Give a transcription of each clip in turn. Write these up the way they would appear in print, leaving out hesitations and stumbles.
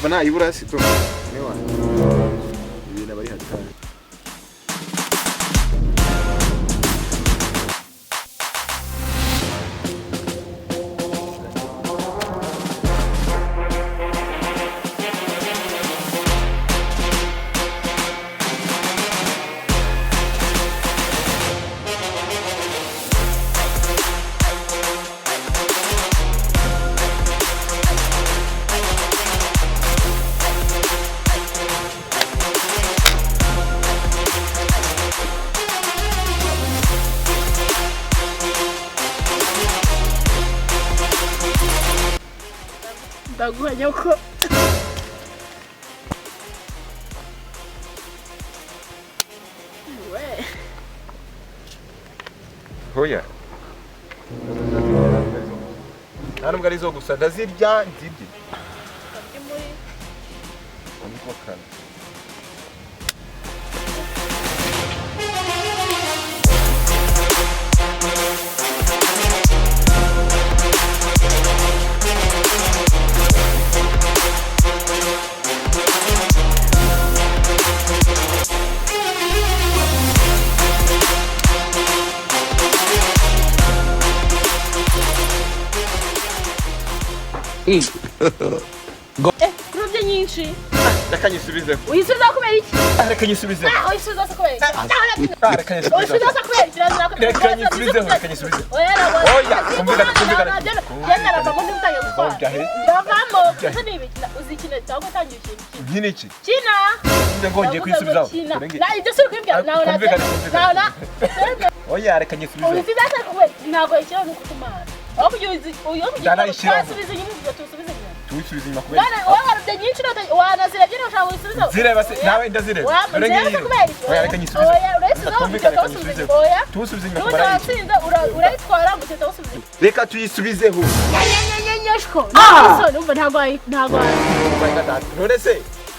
Urumva nayibura si to. Ewa. Ibintu aba ari hatari. Ndaguha nyoko. We. Hoya. Nta nubwo ari zo gusa ndazirya nzirye. Ndi muri Niko kana. Kurobye nyinshi. Reka nyisubizeho. Uyisubiza kubera iki? Reka nyisubizeho. Ah, uyisubiza kubera iki? Reka nyisubizeho. Uyisubiza kubera iki? Reka nyisubizeho, reka nyisubizeho. Oya, Oya, kumvikana, kumvikana. Genda ravamo ntimutange gutwara. Ujya he? Ndavamo. Uzi ni ibiki? Uzi ikintu cyangwa utangiye ikintu kimwe. Nkina iki? Kina. Njye ngongeye kwisubizaho. Kina. Urenge- Na ibyo si ukwibwira. Nawe na. Kumvikana, kumvikana. Nawe na. Oya, reka nyisubizeho. Uyisubiza kubera iki? Ntabwo ikira ni ukutumara. Aho kugira uzi uyo kugira Ndanayishyiraho. twasubiza inyuma ibyo tusubize inyuma. Tuwisubize inyuma kubera Bwana wowe warubye nyinshi wanazirabye ushaka wisubiza. Zireba se nawe ndazireba. Wa Dore ngiyi. kubera iki? Oya, reka nyisubize. Oya, urayisubiza Twumvikane, reka reka usubize. nyisubizeho. Oya. Tuwusubize inyuma N'ubundi kubera iki? watsinze urayitwara ngo uhita usubiza inyuma. Reka tuyisubizeho. Nyenyeshko. Ntabwo umva ntabwo ntabwo. None se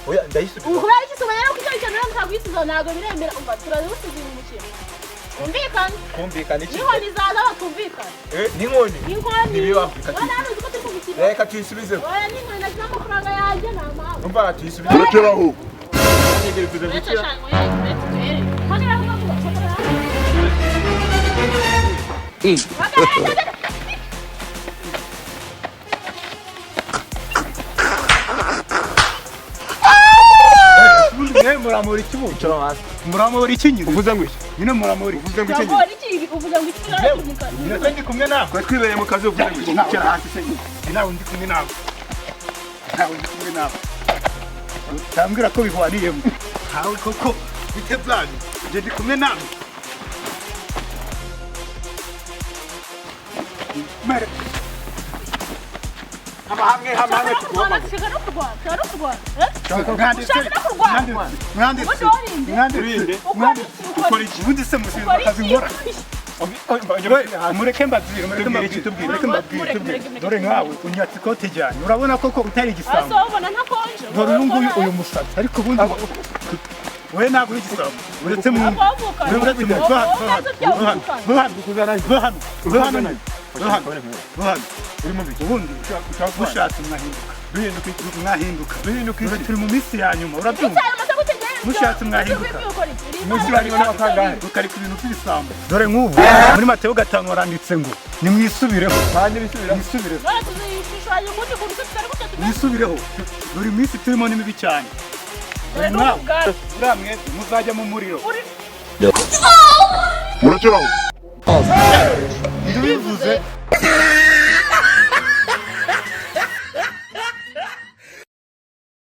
oya ndayisubiza. Kubera iki soba rero kuko icyo ntabwo ntabwo ntabwo biremera umva turabiwusubiza mu mukino. Kumvikana. Kumvikana iki? N'inkoni zaza batumvikana. Eh, n'inkoni. Inkoni. Ntibibaho. Reka Wowe nawe uzi ko turi mu mukino. Reka tuyisubizeho. Oya n'inkoni nashyize amafaranga yanjye nta mpamvu. Umva tuyisubizeho. Rekeraho. Uretse shanga oya uretse duhere. Hagarara vuba vuba. Hagarara. Mwe muramura iki bundi? Muramura iki nyine? Uvuze ngo iki? Nyine muramura iki? Uvuze ngo iki? Ntabwo iki uvuze ngo iki kiraraturuka. Nyine ndi kumwe nawe. Twari twibereye mu kazi uvuze ngo iki? Icara hasi se nyine. Nawe ndi kumwe nawe. Nawe ndi kumwe nawe. Utambwira ko bihwaniyemo. Ntawe koko bite byanyu. Njye ndi kumwe nawe. Mere. Hamwe hamwe hamwe Kurwana, ushaka no kurwana, ushaka no kurwana. Mwanditse. Ushaka no kurwana. Mwanditse. Ubundi Mwanditse. Ukora iki? Ukora iki? Ubundi se mushinzwe akazi nkora. Mureke mbabwire, mureke mbabwire, mureke mbabwire. Dore nkawe unyatse ikote ryanjye. Urabona koko utari igisambo. Asa ubona ntakonje. Dore uyu nguyu uyu musatsi ariko ubundi we ntabwo uri igisambo. Uretse mu uretse mu hano ubundi mushatse mwahinduka. Duhinduka iki? Mwahinduka. Duhinduka iki? Turi mu minsi ya nyuma urabyumva. Mushatse mwahinduka. Munsi ya nyuma n'abakangahe? Rukareka ibintu by'ibisambo. Dore nk'ubu muri Mateyo 5 haranditse ngo nimwisubireho. Kandi bisubira. Mwisubireho. Mwisubireho. Dore iminsi turimo ni mibi cyane. Dore nawe uriya mwese muzajya mu muriro. Murekeraho. Ndibivuze.